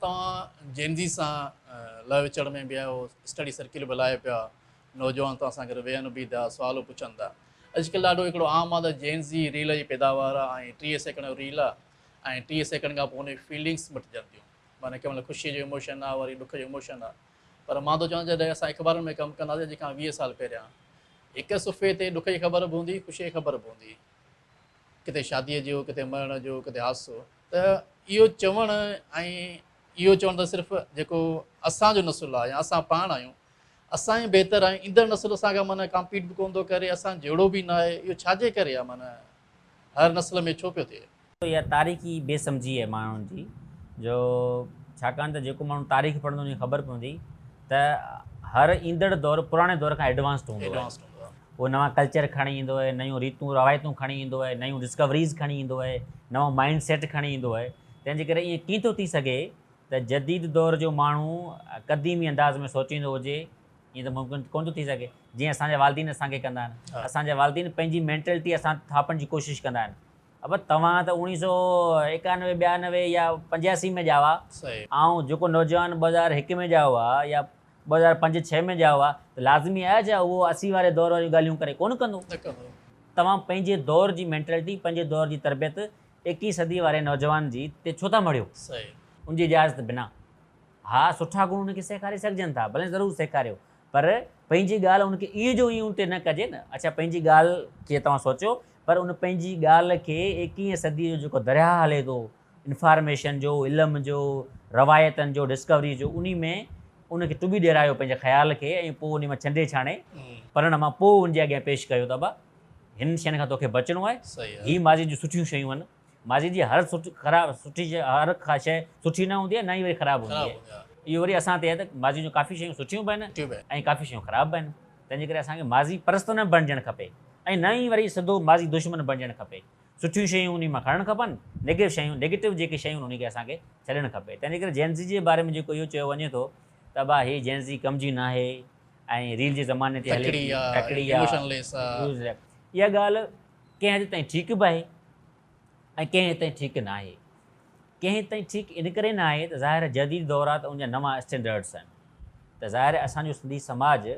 توهان جين زي سان لهه وچڙ ۾ به آهيو، اسٽڊي سرڪل به هلايو پيا، نوجوان توهان سان گڏ ويهن به ٿا، سوال به پڇن ٿا. اڄڪلهه ڏاڍو هڪڙو عام آهي ته جين زي ريل جي پيداوار آهي ۽ 30 سيڪنڊ جو ريل آهي ۽ 30 سيڪنڊ کان پوء ان جي فيلنگس مٽجن ٿيون. معنيٰ ڪنهن مهل خوشيء جو ايموشن آهي وري ڏک جو ايموشن آهي. پر مان ٿو چوان جڏهن اسان اخبارن ۾ ڪم ڪندا هئاسين اڄ کان 20 سال پهريان هڪ صفحي تي ڏک جي خبر به هوندي هئي خوشيء جي خبر به هوندي هئي. ڪٿي شاديء جو، ڪٿي مرڻ جو، ڪٿي حادثو. ته اهو چوڻ ۽ اهو چوڻ ته صرف جيڪو اسان جو نسل آهي يا اسان پاڻ آهيون اسان ئي بهتر آهيون ايندڙ نسل اسان کان معنيٰ ڪامپيٽ به ڪونه ٿو ڪري اسان جهڙو به ناهي اهو ڇا جي ڪري آهي معنيٰ هر نسل ۾ ڇو پيو ٿئي؟ اها تاريخي بي سمجهي آهي ماڻهن جي جو ڇاڪاڻ ته جيڪو ماڻهو تاريخ پڙهندو ان کي خبر پوندي ته هر ايندڙ دور پراڻي دور کان ايڊوانسڊ هوندو آهي. اهو نوان ڪلچر کڻي ايندو آهي، نيون ريتون روايتون کڻي ايندو آهي، نيون ڊسڪوريز کڻي ايندو آهي، نئون مائنڊ سيٽ کڻي ايندو آهي. تنهن جي ڪري ائين ڪيئن ٿو ٿي سگهي ته جديد دور جو ماڻهو قديمي انداز ۾ سوچيندو هجي، ائين ته ممڪن ڪونه ٿو ٿي سگهي. جيئن اسان جا والدين اسان کي ڪندا آهن. اسان جا والدين پنهنجي مينٽلٽي اسان تي ٿاپڻ جي ڪوشش ڪندا آهن. ابا توهان ته اوڻيهه سو ايڪانوي، ٻيانوي يا پنجاسي ۾ ڄاوا، آئون جيڪو نوجوان 2001 ۾ ڄائو آهي يا 2005 ڇهه ۾ ڄائو آهي ته لازمي آهي ڇا اهو 80 واري دور واريون ڳالهيون ڪري ڪونه ڪندو. توهان پنهنجي دور جي مينٽلٽي، پنهنجي دور جي تربيت ايڪيهين صدي واري نوجوان جي تي ڇو ٿا مڙهيو؟ ان جي اجازت بنا. ها سٺا گڻ ان کي سيکاري سگهجن ٿا، ڀلي ضرور سيکاريو پر پنهنجي ڳالهه ان کي ائين جو ائين ان تي نه ڪجي نه. اڇا پنهنجي ڳالهه کي توهان سوچيو پر ان پنهنجي ڳالهه کي ايڪيهين صدي جو جيڪو درياهه هلي ٿو انفارميشن جو، علم جو، روايتن جو، ڊسڪوري جو، انهي ۾ ان کي ٽٻي ڏيرايو پنهنجي خيال کي ۽ پوء انهي مان ڇنڊي ڇاڻي پڙهڻ مان پوء ان جي اڳيان پيش ڪيو ته ابا هن شين کان توکي بچڻو آهي، هي ماضي جون سٺيون شيون آهن، ماضي جي هر سٺي خراب سٺي شيء هر شيء سٺي نه هوندي آهي نه ئي وري خراب هوندي آهي، اهو وري اسان تي آهي ته ماضي جون ڪافي شيون سٺيون به آهن ۽ ڪافي شيون خراب به آهن، تنهن جي ڪري اسان کي ماضي پرست نه بڻجڻ کپي ۽ نه ئي وري سڌو ماضي دشمن بڻجڻ کپي. سٺيون شيون انهي مان کڻڻ کپن، نيگيٽو شيون Negative جيڪي شيون انهي کي اسان کي ڇڏڻ کپي. تنهن جي ڪري جين زي جي باري ۾ جيڪو اهو چيو وڃي ٿو ته ابا هي جين زي ڪم جي ناهي ۽ ريل جي زماني تي هلي ٿي، تڪڙي آ، اها ڳالهه ڪنهن حد تائين ٺيڪ به آهي ۽ ڪنهن حد تائين ٺيڪ ناهي. ڪنهن حد تائين ٺيڪ ان ڪري ناهي ته ظاهر آهي جديد دور آهي ته ان جا نوان اسٽينڊرڊس آهن ته ظاهر آهي اسان جو سنڌي سماج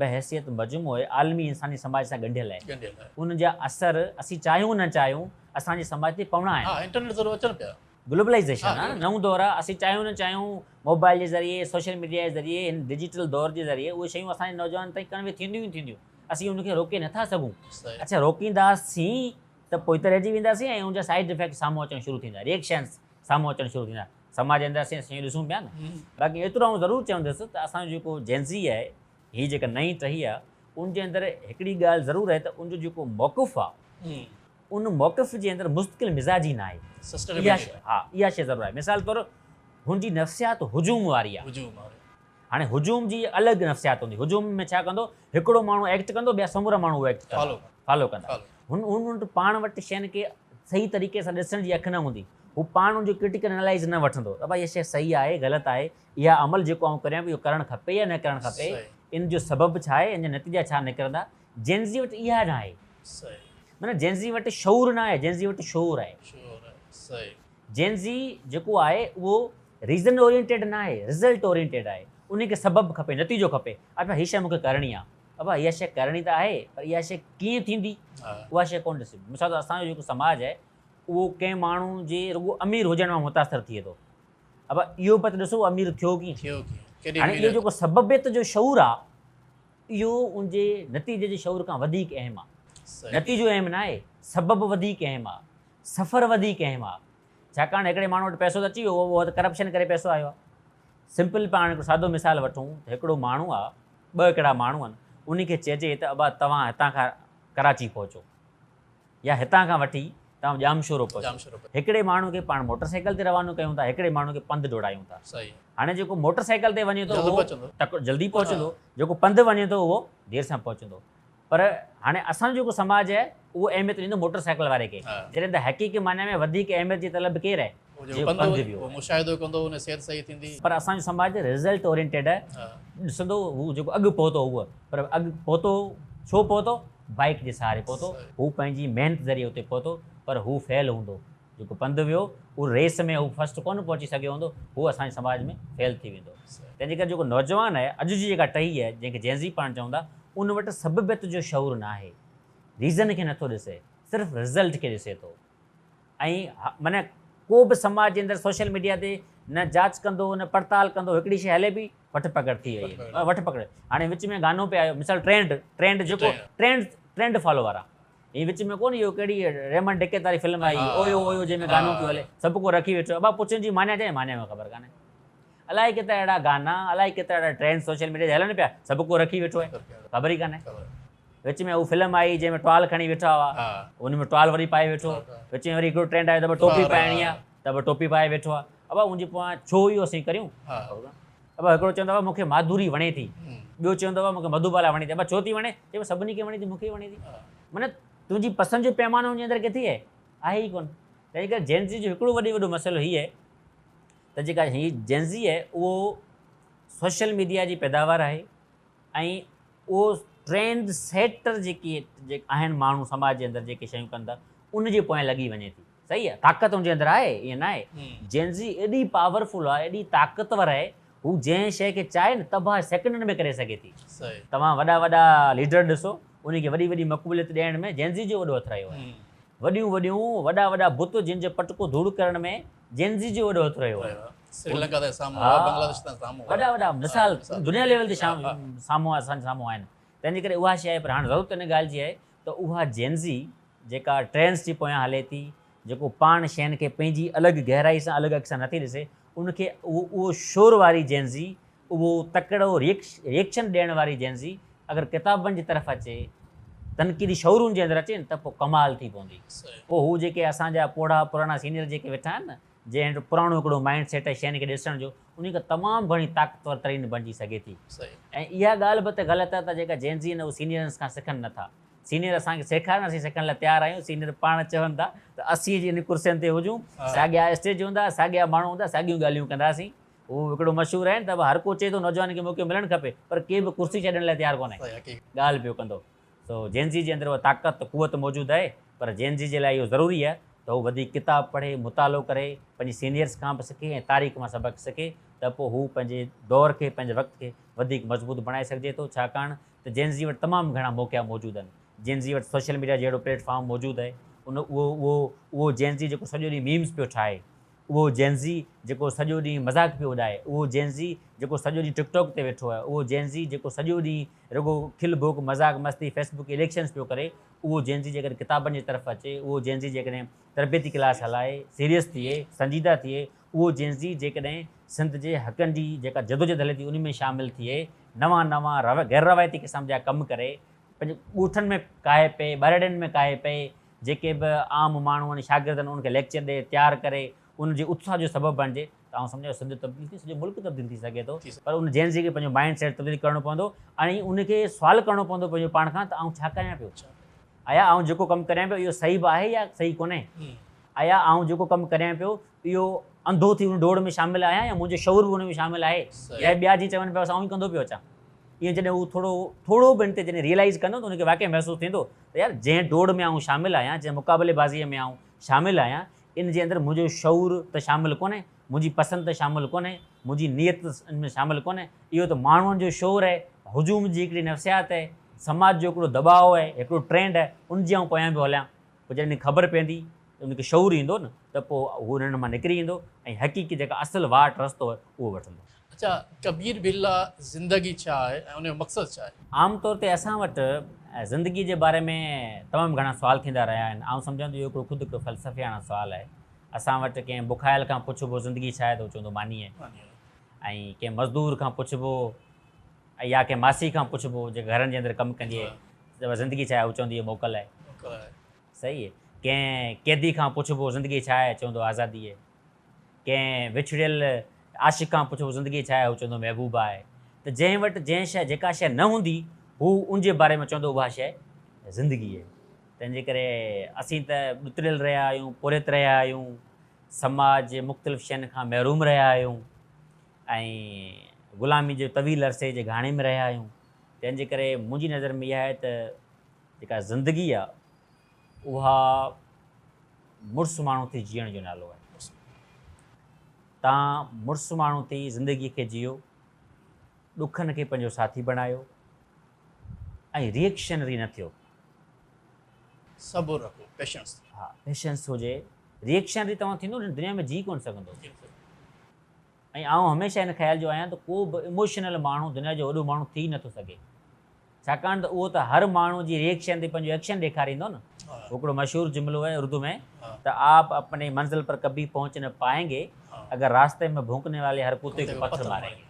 بحيثيت مجموعي عالمي انساني سماج سان ڳنڍيل آهي ان جا اثر اسين چاهيون نه چاهيون اسان جي سماج تي پوڻا آهن. ها انٽرنيٽ ذريعي اچن پيا. گلوبلائيزيشن آهي نه نئون دور آهي اسين چاهيون نه چاهيون موبائل جي ذريعي سوشل ميڊيا جي ذريعي هن ڊجيٽل دور جي ذريعي اهي شيون اسان جي نوجوانن تائين ڪنوي ٿينديون ئي ٿينديون اسين ان کي روڪي نٿا سگهون اڇا روڪينداسين ته پوئتي رهجي وينداسين ۽ ان جا سائيڊ افيڪٽ سامهون اچڻ شروع ٿيندا ريئڪشنس سامهون اچڻ شروع ٿيندا سماج اندر اسين شيون ڏسون پيا نه باقي ايترو آئون ضرور چوندس ته اسان جو جيڪو جينزي آهي هي جيڪا نئين ٽهي آهي ان جي اندر هڪڙي ڳالهه ضرور آهي ته ان جو جيڪو موقف آهي ان موقف جي اندر مستقل مزاجي نه آهي ها اها شيء ضرور آهي مثال طور هن جي نفسيات هجوم واري آهي هاڻي هجوم جي الڳ نفسيات هوندي هجوم ۾ ڇا ڪندو هڪڙو ماڻهو ايڪٽ ڪندو ٻيا سمورا ماڻهو اهو ايڪٽ ڪندا فالو ڪندا هن هن وٽ پاڻ وٽ شين کي صحيح طريقي سان ڏسڻ جي اک نه هوندي هو پاڻ ان جو ڪرٽيڪل انالائز نه وٺندو ته ڀاء اها شي صحيح آهي غلط آهي اها عمل جيڪو آئون ڪريان پيو اهو ڪرڻ کپي يا نه ڪرڻ کپي ان جو سبب ڇا آهي ان جا نتيجا ڇا نڪرندا جينزي وٽ اها نه آهي معنيٰ جينزي وٽ شعور نه آهي جينزي وٽ شعور آهي جينزي جيڪو آهي اهو ريزن اورينٽيڊ نه آهي رزلٽ اورينٽيڊ آهي ان کي سبب کپي نتيجو کپي اڇا هي شيء مون کي ڪرڻي آهي ابا اها شيء ڪرڻي ته آهي پر اها شيء ڪيئن ٿيندي اها شيء ڪونه ڏسبي مثال طور اسان جو جيڪو سماج آهي اهو ڪنهن ماڻهو جي رڳو امير هجڻ مان متاثر ٿئي ٿو ابا اهو به ته ڏسو امير ٿيو ڪيئن هاڻي اهو جيڪو سببيت جو شعور آهي اهو ان جي نتيجي جي شعور کان وڌيڪ اهم آهي نتيجو اهم نه آهي سبب وڌيڪ اهم آهي سفر وڌيڪ اهم آهي ڇاڪاڻ هڪڙي ماڻهو وٽ پئسو ته اچي ويو اهو ته ڪرپشن ڪري پئسو آيو آهي. سمپل پاڻ هڪڙو سادو مثال وٺون ته هڪڙو ماڻهو آهي ٻه هڪڙا ماڻهو آهن انهي کي چئجي ته ابا توهان هتان کان ڪراچي پهچو يا هتان کان وٺي توهان ڄامشورو پهچو هڪڙي ماڻهو کي پاڻ موٽر سائيڪل تي روانو ڪيون ٿا هڪڙي ماڻهو کي پنڌ ڊوڙايون ٿا هاڻي جيڪو موٽر سائيڪل تي وڃي ٿو اهو جلدي پهچندو جيڪو پنڌ وڃي ٿو اهو دير سان پهچندو پر هاڻي اسان جو جيڪو سماج آهي اهو اهميت ڏيندو موٽر سائيڪل واري کي جڏهن ته حقيقي معنيٰ ۾ وڌيڪ اهميت جي طلب ڪير آهي جيڪو پنڌ ويو آهي. مشاهدو ڪندو ان جي صحت صحيح ٿيندي. پر اسان جو سماج رزلٽ اورينٽيڊ آهي ڏسندو هو جيڪو اڳ پهتو هو پر اڳ پهتو ڇو پهتو بائيڪ جي سهاري پهتو هو پنهنجي محنت ذريعي اتي پهتو پر هو فيل هوندو جيڪو پنڌ ويو اهو ريس ۾ هو فرسٽ ڪونه پهچي سگهيو هوندو، هو اسان جي سماج ۾ فيل ٿي ويندو. تنهن جي ڪري جيڪو نوجوان آهي، اڄ جي جيڪا ٽهي آهي، جنهن کي جين زي پاڻ چئون ٿا، ان وٽ سببيت جو شعور ناهي. ريزن کي نٿو ڏسي، صرف رزلٽ کي ڏسي ٿو. ۽ معنيٰ ڪو به سماج جي اندر سوشل ميڊيا تي نه جاچ ڪندو نه پڙتال ڪندو، هڪڙي شيء هلي پئي، وٺ پڪڙ ٿي وئي، وٺ پڪڙ. هاڻي وچ ۾ گانو پئي آيو، مثال ٽرينڊ، ٽرينڊ جيڪو ٽرينڊ، ٽرينڊ فالو وارا. هي وچ ۾ ڪونه اهو ڪهڙي ريمنڊ ڊڪيت واري فلم آئي اويو اويو جنهن ۾ گانو پيو هلي سڀ ڪو رکي ويٺو ابا پڇ جي مانيا چئي مانيا ۾ خبر ڪانهي الائي ڪيترا اهڙا گانا الائي ڪيترا اهڙا ٽرينڊ سوشل ميڊيا تي هلن پيا سڀ ڪو رکي ويٺو آهي خبر ئي ڪانهي وچ ۾ هو فلم آئي جنهن ۾ ٽوال کڻي ويٺا هئا ان ۾ ٽوال وري پائي ويٺو وچ ۾ وري هڪڙو ٽرينڊ آيو ته ٽوپي پائڻي آهي ته به ٽوپي پائي ويٺو آهي ابا ان جي پويان ڇو اهو اسين ڪريون ابا هڪڙو چوندو آهي مون کي ماڌوري وڻي ٿي، ٻيو چوندو آهي مون کي مڌوبالا وڻي ٿي، ابا ڇو ٿي وڻي؟ چئبو سڀني کي وڻي ٿي مون کي به وڻي ٿي. معنيٰ تنهنجي پسند جو پيمانو ان جي اندر ڪٿي آهي؟ آهي ئي ڪونه. تنهن ڪري جين زي جو هڪڙو وڏي وڏو مسئلو هي آهي ته جيڪا هي جين زي آهي اهو سوشل ميڊيا جي پيداوار آهي ۽ اهو ٽرينڊ سيٽر جيڪي آهن ماڻهو سماج جي اندر جيڪي شيون ڪن ٿا ان جي پويان لڳي وڃي ٿي. صحيح آهي طاقت ان جي اندر آهي ائين نه آهي جين زي ايڏي پاورفل آهي ايڏي طاقتور آهي هو جنهن شيء کي چاهي نه تباهه سيڪنڊن ۾ ڪري سگهي ٿي توهان وڏا وڏا ليڊر ڏسو انهن کي وڏي وڏي مقبوليت ڏيڻ ۾ جين زي جو وڏو هٿ رهيو آهي وڏيون وڏيون وڏا وڏا بت جن جو پٽڪو ڌوڙ ڪرڻ ۾ جين زي جو وڏو هٿ رهيو آهي سريلنڪا تائين سامهون آهي بنگلاديش تائين سامهون وڏا وڏا مثال دنيا ليول تي سامهون اسان جي سامهون آهن تنهن جي ڪري اها شيء آهي پر هاڻ ضرورت ان ڳالهه جي آهي ته اها جين زي جيڪا ٽرينڊز جي پويان هلي ٿي، جيڪو پاڻ شين کي پنهنجي الڳ گهرائي سان الڳ اک سان نٿي ڏسي، ان کي اهو اهو شور واري جين زي، اهو تڪڙو ريئڪشن ڏيڻ واري جين زي اگر ڪتابن جي طرف اچي، تنقيدي شعور ان جي اندر اچي نه ته پوء ڪمال ٿي پوندي. پوء هو جيڪي اسان جا پوڙها پراڻا سينيئر جيڪي ويٺا آهن نه، جنهن وٽ پراڻو هڪڙو مائنڊ سيٽ آهي شين کي ڏسڻ جو، انهي کان تمام گهڻي طاقتور ترين بڻجي سگهي ٿي. ۽ اها ڳالهه به ته غلط آهي ته جيڪا جين زي آهن اهي سينيئرن کان سکن نٿا. سينيئر اسان کي سيکارن اسين سکڻ لاء تيار آهيون سينيئر پاڻ چون ٿا ته اسين جي ان ڪرسين تي هجون ساڳيا اسٽيج هوندا ساڳيا ماڻهو هوندا ساڳيون ڳالهيون ڪنداسين اهو هڪڙو مشهور آهن ته هر ڪو چئي ٿو نوجوان کي موقعو ملڻ کپي پر ڪي به ڪرسي ڇڏڻ لاء تيار ڪونهي ڳالهه پيو ڪندو سو جين زي جي اندر اها طاقت قوت موجود آهي پر جين زي جي لاء اهو ضروري آهي ته هو وڌيڪ ڪتاب پڙهي مطالعو ڪري پنهنجي سينيئرس کان به سکي ۽ تاريخ مان سبق سکي ته پوء هو پنهنجي دور کي پنهنجي وقت کي وڌيڪ مضبوط بڻائي سگهجي ٿو ڇاڪاڻ ته جين زي وٽ تمام گهڻا موقعا موجود آهن. جين زي وٽ سوشل ميڊيا جهڙو پليٽ فارم موجود آهي. ان اهو اهو اهو جين زي جيڪو سڄو ڏينهن ميمز پيو ٺاهي، اهو جين زي جيڪو سڄو ڏينهن مذاق پيو اڏائي، اهو جين زي جيڪو سڄو ڏينهن ٽڪ ٽاڪ تي ويٺو آهي، اهو جين زي جيڪو سڄو ڏينهن رڳو کل ڀوڳ مذاق مستي فيس بڪ اليڪشنز پيو ڪري، اهو جين زي جيڪڏهن ڪتابن جي طرف اچي، اهو جين زي جيڪڏهن تربيتي ڪلاس هلائي، سيريس ٿئي، سنجيده ٿئي، اهو جين زي جيڪڏهن سنڌ جي حقن جي جيڪا جدوجھد هلي ٿي ان ۾ شامل ٿئي، نوان نوان غير روايتي قسم جا ڪم ڪري، پنهنجي ڳوٺن ۾ ڪاهي پئي، ٻهراڙين ۾ ڪاهي پئي، جيڪي به عام ماڻهو آهن، شاگرد آهن، انهن کي ليڪچر ڏئي، تيار ڪري، ان جي اتساهه جو سبب بڻجي ته آئون سمجهان ٿو سنڌ تبديل ٿي، سڄو ملڪ تبديل ٿي سگهي ٿو پر ان جين زي کي پنهنجو مائنڊ سيٽ تبديل ڪرڻو پوندو ۽ ان کي سوال ڪرڻو پوندو پنهنجو پاڻ کان ته آئون ڇا ڪريان پيو؟ آيا آئون جيڪو ڪم ڪريان پيو اهو صحيح به آهي يا صحيح ڪونهي؟ آيا آئون جيڪو ڪم ڪريان پيو اهو انڌو ٿي ان ڊوڙ ۾ شامل آهيان يا منهنجو شعور به ان ۾ شامل آهي يا ٻيا جيئن چون پيا آئون ئي ڪندو پيو اچان. ايئن جڏهن هو ٿورو ٿورو به ان تي جڏهن ريئلائيز ڪندو ته ان کي واقعي محسوس ٿيندو ته يار جنهن ڊوڙ ۾ آئون شامل آهيان جنهن مقابلي بازيء ۾ آئون شامل آهيان ان جي اندر منهنجو شعور ته شامل ڪونهي، منهنجي پسند ته شامل ڪونهي، منهنجي نيت ان ۾ شامل ڪونهي، اهو ته ماڻهن جو شعور آهي، هجوم جي هڪڙي نفسيات آهي، سماج جو هڪڙو دٻاء آهي، هڪڙو ٽرينڊ آهي، ان جي آئون پويان پيو هليان. پوء جڏهن ان کي خبر پوندي، ان کي شعور ايندو نه ته پوء هو انهن مان نڪري ايندو ۽ حقيقي جيڪا اصل واٽ رستو آهي اهو وٺندو. اڇا ڪبير ڀلا زندگي ڇا آهي ۽ ان جو مقصد ڇا آهي؟ عام طور تي اسان وٽ زندگي جي باري ۾ تمام گهڻا سوال ٿيندا رهيا آهن. آئون سمجهان ٿو اهو هڪڙو خود هڪڙو فلسفياڻو سوال آهي. اسان وٽ ڪنهن بکايل کان پڇبو زندگي ڇا آهي ته هو چوندو ماني آهي ۽ ڪنهن مزدور کان پڇبو يا ڪنهن ماسي کان پڇبو جيڪا گهرن جي اندر ڪم ڪندي آهي ته زندگي ڇا آهي هو چوندي موڪل آهي. صحيح آهي. ڪنهن قيدي کان پڇبو زندگي ڇا آهي چوندو آزادي آهي. ڪنهن وڇڙيل عاشق کان پڇبو زندگي ڇا آهي هو چوندو محبوبه آهي ته جنهن وٽ جنهن شيء جيڪا شيء نه هوندي هو ان جي باري ۾ چوندو اها شيء زندگي آهي تنهن جي ڪري اسين ته ڏتڙيل رهيا آهيون پورهيت رهيا آهيون سماج جي مختلف شين کان محروم رهيا آهيون ۽ غلامي جي طويل عرصي جي گهاڻي ۾ رهيا آهيون تنهن جي ڪري منهنجي نظر ۾ اها آهي ته جيڪا زندگي آهي اها مڙس ماڻهو ٿي جيئڻ جو نالو آهي. تان مڙس ماڻهو ٿي زندگي کي جيئو، ڏکن کي پنهنجو ساٿي بڻايو ۽ ريئڪشنري نه ٿيو. صبر رکو، پيشنس. ها پيشنس هجي، ريئڪشنري توهان ٿيندو نه دنيا ۾ جي ڪونه سگهندو. ۽ آئون هميشه ان خيال جو آهيان ته ڪو به ايموشنل ماڻهو دنيا جو وڏو ماڻهو ٿي نٿو سگهي. ڇاڪاڻ ته اهو ته هر ماڻهو جي ريئڪشن تي پنهنجو ايڪشن ڏيکاريندو نه. هڪڙو مشهور جملو آهي اردو ۾ ته آپ اپني منزل پر ڪڀي پهچ نه پائين گي اگر راستي ۾ ڀونڪني والي هر ڪتي کي پٿر مارين گي.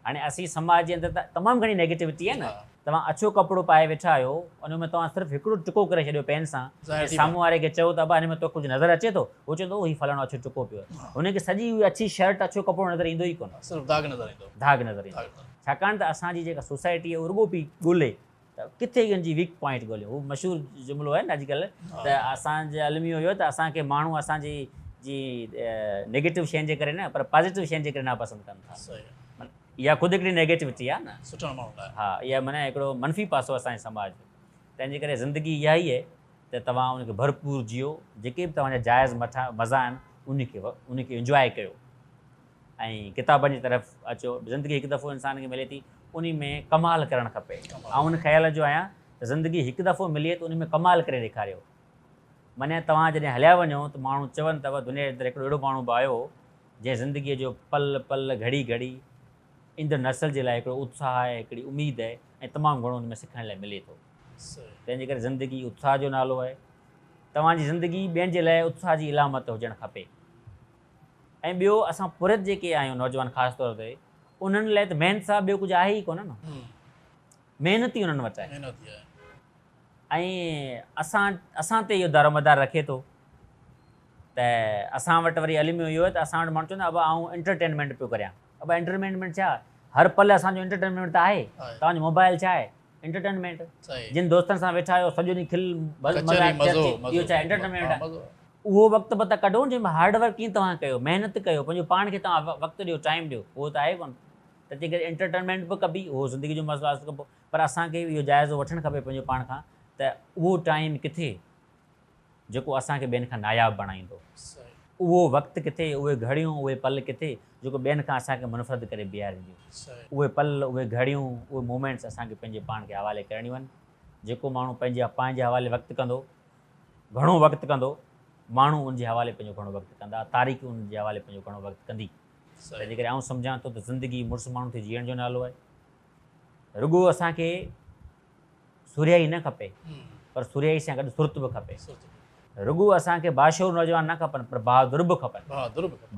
هاڻي اسين سماج جي اندر ته تمام گهڻي نيگيٽوٽي آهي نه. توهان اڇو ڪپڙو پائي ويٺا آهيو ان ۾ توهان صرف هڪڙو ٽڪو ڪري ڇڏيو پين سان ۽ سامهون واري کي چئو ته ابا هن ۾ توکي ڪجهه نظر اچي ٿو؟ هو چوندو هي فلاڻو اڇو ٽڪو پيو آهي. هن کي سڄي اهي اڇي شرٽ اڇو ڪپڙو نظر ايندو ئي ڪونه. صرف داغ نظر ايندو. داغ نظر ايندو. ڇاڪاڻ ته اسان جي جيڪا سوسائٽي آهي اهو رڳو پئي ڳولي ته ڪٿي ان جي ويڪ پوائنٽ ڳوليو. هو مشهور جملو آهي نه اڄڪلهه ته اسان جي الميو اهو ته اسان کي ماڻهو اسان جي جي نيگيٽو شين جي ڪري نه پر پازيٽو شين جي ڪري ناپسند ڪن ٿا. اها خود هڪڙي نيگيٽوٽي آهي نه. سٺن ماڻهن لاء. ها اها معنيٰ هڪڙو منفي پاسو اسان جي سماج جو. تنهن جي ڪري زندگي اها ئي آهي ته توهان ان کي ڀرپور جيئو جيڪي به توهان جا جائز مٺا مزا آهن ان کي ان کي انجواء ڪيو. ۽ ڪتابن جي طرف اچو. زندگي هڪ دفعو انسان کي ملي ٿي انهي ۾ ڪمال ڪرڻ کپي. آئون ان خيال جو آهيان ته زندگي هڪ دفعو ملي ته انهي ۾ ڪمال ڪري ڏيکاريو. معنيٰ توهان جڏهن هليا وڃو ته ماڻهو چون ته دنيا جي اندر هڪڙو اهڙو ماڻهو به آيو هو جنهن زندگيء جو پل پل گهڙي گهڙي ايندڙ نسل جي لاء هڪڙو اتساهه آهي، هڪڙي اميد آهي ۽ تمام گهڻو ان ۾ سکڻ لاء ملي ٿو. تنهن جي ڪري زندگي اتساهه جو نالو آهي. توهان جي زندگي ٻين جي لاء اتساهه جي علامت هجڻ کپي. ۽ ٻيو اسان پورهيت جيڪي آهيون نوجوان خاص طور تي انهن لاء ته محنت سان ٻيو ڪجهه آهي ئي ڪونه نه محنت ئي انهن وٽ آهي ۽ اسان اسان تي اهو دارومدار رکي ٿو ته اسان وٽ وري الميو اهو آهي ته اسان وٽ ماڻهو چوندا ابا آئون انٽرٽينمينٽ پيو ڪريان ابا انٽرٽينمينٽ ڇا هر پل اسان جو انٽرٽينمينٽ ته آهي توهان جو موبائل ڇا آهي انٽرٽينمينٽ جن دوستن سان ويٺا آهيو سڄو ڏينهن کل مذاق اهو ڇا انٽرٽينمينٽ آهي اهو وقت به ته ڪڍو جنهن ۾ هارڊ ورڪ ڪيئن توهان ڪيو محنت ڪيو پنهنجو پاڻ کي توهان وقت ڏيو ٽائيم ڏيو اهو ته آهي ڪونه ته تنهن ڪري انٽرٽينمينٽ به ڪبي اهو زندگي جو مزو حاصل ڪبو پر اسان کي اهو جائزو وٺڻ کپي پنهنجو پاڻ کان ته اهو ٽائيم ڪٿي جيڪو اسان کي ٻين کان ناياب بڻائيندو اهو وقت ڪٿي اهي گهڙيون اهي پل ڪٿي جيڪو ٻين کان اسان کي منفرد ڪري بيهارينديون اهي پل اهي گهڙيون اهي مومينٽس اسان کي پنهنجي پاڻ کي حوالي ڪرڻيون آهن جيڪو ماڻهو پنهنجي پنهنجي حوالي وقت ڪندو گهڻو وقت ڪندو، ماڻهو ان جي حوالي پنهنجو گهڻو وقت ڪندا، تاريخ ان جي حوالي پنهنجو گهڻو وقت ڪندي. تنهن جي ڪري آئون سمجهان ٿو ته زندگي مڙس ماڻهو ٿي جيئڻ جو نالو آهي. رڳو اسان کي سورهيائي نه کپي، پر سورهيائي سان گڏ سرت به کپي. رڳو اسان کي باشعور نوجوان نه کپن، پر بهادر به کپن.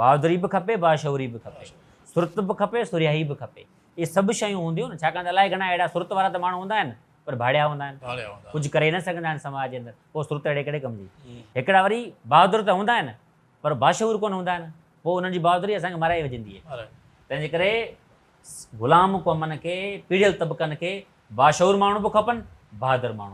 بهادري به کپي، باشعوري به کپي. سرت به کپي، سورهيائي به کپي. اهي سڀ شيون هونديون نه، ڇاڪاڻ ته الائي گهڻا اهڙا سرت وارا ته ماڻهو هوندا آهن، پر ڀاڙيا هوندا آهن، ڪجهه ڪري نه سگهندا آهن سماج جي اندر، پوء سرت اهڙي ڪهڙي ڪم جي. هڪڙا وري بهادر ته هوندا آهن، پر باشعور ڪونه هوندا آهن، پوء انهن جي بهادري اسان کي مارائي وجهندي آهي. تنهن جي ڪري غلام قومن کي، پيڙهيل طبقن کي باشعور ماڻهو به کپن، بهادر ماڻهو به.